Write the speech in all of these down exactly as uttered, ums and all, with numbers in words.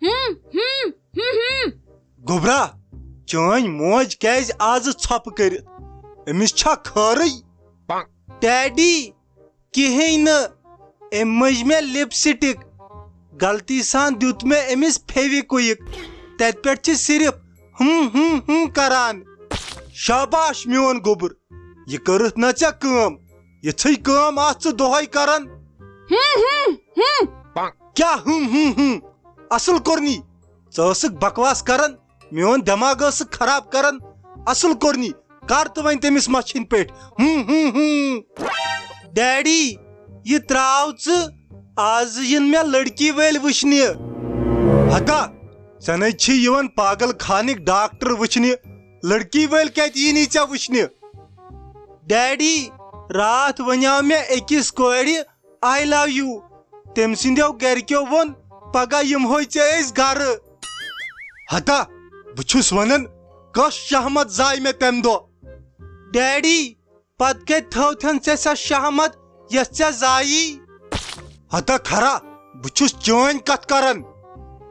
ہم ہم ہم ہم۔ گوٚبرا، چٲنۍ موج کیازِ آزٕ ژھۄپہٕ کٔرِتھ؟ أمِس چھا خٲرٕے؟ ڈیڈی، کِہیٖنۍ نہٕ۔ أمۍ مٔج مےٚ لپسٹک۔ غلطی سان دیُت مےٚ أمِس فیویکویِک۔ تَتہِ پٮ۪ٹھ چھِ صرف ہم ہم ہم کران۔ شاباش میون گوٚبُر، یہِ کٔرٕتھ نہ ژےٚ کٲم۔ یِژھٕے کٲم آس ژٕ دۄہے کران۔ ہم ہم ہم۔ کیٛاہ ہم ہم ہم؟ اصل کوٚرنی۔ ژٕ ٲسٕکھ بکواس کران، میون دٮ۪ماغ ٲسٕکھ خراب کران۔ اصل کوٚرنی، کر تہٕ وۄنۍ تٔمِس مَچھِنۍ پٮ۪ٹھ۔ ہم ہم ہم۔ ڈیڈی، یہِ ترٛاو ژٕ، آز یِن مےٚ لڑکی وٲلۍ وٕچھنہِ۔ ہتا، ژےٚ نَے چھی یِوان پاگل خانٕکۍ ڈاکٹر وٕچھنہِ، لڑکی وٲلۍ کَتہِ یِنی ژےٚ وٕچھنہِ؟ ڈیڈی، راتھ وَنیٛاو مےٚ أکِس کورِ، "I love you"۔ تٔمۍ سٕنٛدیو گرِکیو ووٚن، "پگاہ یِمہوے ژےٚ أسۍ گرٕ۔" ہتا، بہٕ چھُس ونان، کۄس شہمت زاے مےٚ تمہِ دۄہ؟ ڈیڈی، پتہٕ کتہِ تھٲوتھن ژےٚ سۄ شہمت یۄس ژےٚ زایی؟ ہتا کھرا، بہٕ چھُس چٲنۍ کتھ کران۔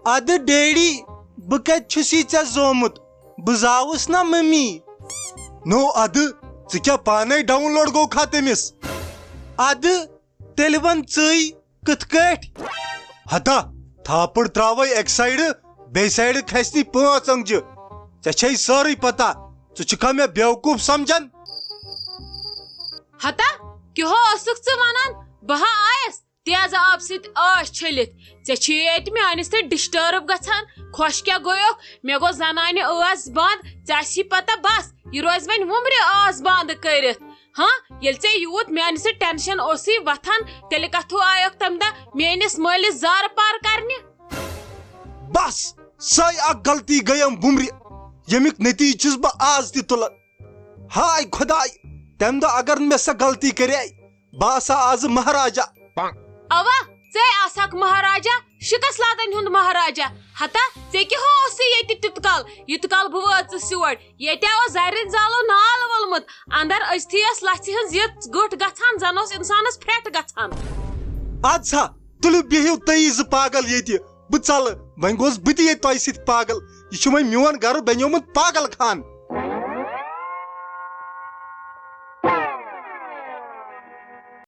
ادٕ ڈیڈی، بہٕ کتہِ چھُسی ژےٚ زومُت؟ بہٕ زاوُس نا ممی۔ نو ادٕ، ژٕ کیٛاہ پانے ڈاؤن لوڈ گوٚو کھا تٔمِس؟ ادٕ، تیٚلہِ وَن ژٕے کِتھ کٲٹھۍ؟ ہتا، تھاپڑ تراوے اکہِ سایڈٕ، بیٚیہِ سایڈٕ کھسنی پانٛژھ انگجہِ۔ ژےٚ چھے سٲرٕے پتہ، ژٕ چھُکھا مےٚ بیوقوف سمجھان؟ ہتا، کیٛاہ اوسُکھ ژٕ ونان؟ بہٕ ہا آیس تیزٕ آبہٕ سۭتۍ ٲس چھٔلِتھ۔ ژےٚ چھے ییٚتہِ میانہِ سۭتۍ ڈسٹرب گژھان۔ خۄش کیٛاہ گوٚیکھ؟ مےٚ گوٚو زنانہِ ٲس بنٛد، ژےٚ آسی پتہ بس، یہِ روزِ وۄنۍ وُمرِ ٲس بنٛد کٔرِتھ۔ ہاں، ییٚلہِ ژےٚ یوٗت میانہِ سۭتۍ ٹینشن اوسُے وۄتھان، تیٚلہِ کتھٕ آیوکھ تمہِ دۄہ میٲنِس مٲلِس زارٕ پار کرنہِ؟ بس، سۄے اکھ غلطی گٔیم وُمرِ، ییٚمیُک نتیجہٕ چھُس بہٕ آز تہِ تُلان۔ ہاے خداے، تمہِ دۄہ اگر نہٕ مےٚ سۄ غلطی کرے، بہٕ آسہٕ ہا آزٕ مہاراجا۔ اوا، ژے آسہکھ مہاراجا، شکس لادن ہُنٛد مہاراجا۔ ہتا، ژےٚ کیٛاہ اوسُے ییٚتہِ تیُت کال، یُت کال بہٕ وٲژٕس یور؟ ییٚتہِ آو زرٮ۪ن زالو نال وولمُت، اندر أژتھٕے ٲس لژھِ ہٕنٛز یِژھ گٔٹھ گژھان، زن اوس انسانس پھرٛٹھ گژھان۔ اَدٕ سا، تُلِو بِہِو تُہی زٕ پاگل ییٚتہِ، بہٕ ژلہٕ۔ وۄنۍ گوس بہٕ تہِ ییٚتہِ تۄہہِ سۭتۍ پاگل۔ یہِ چھُ وۄنۍ میون گرٕ بنیومُت پاگل خان۔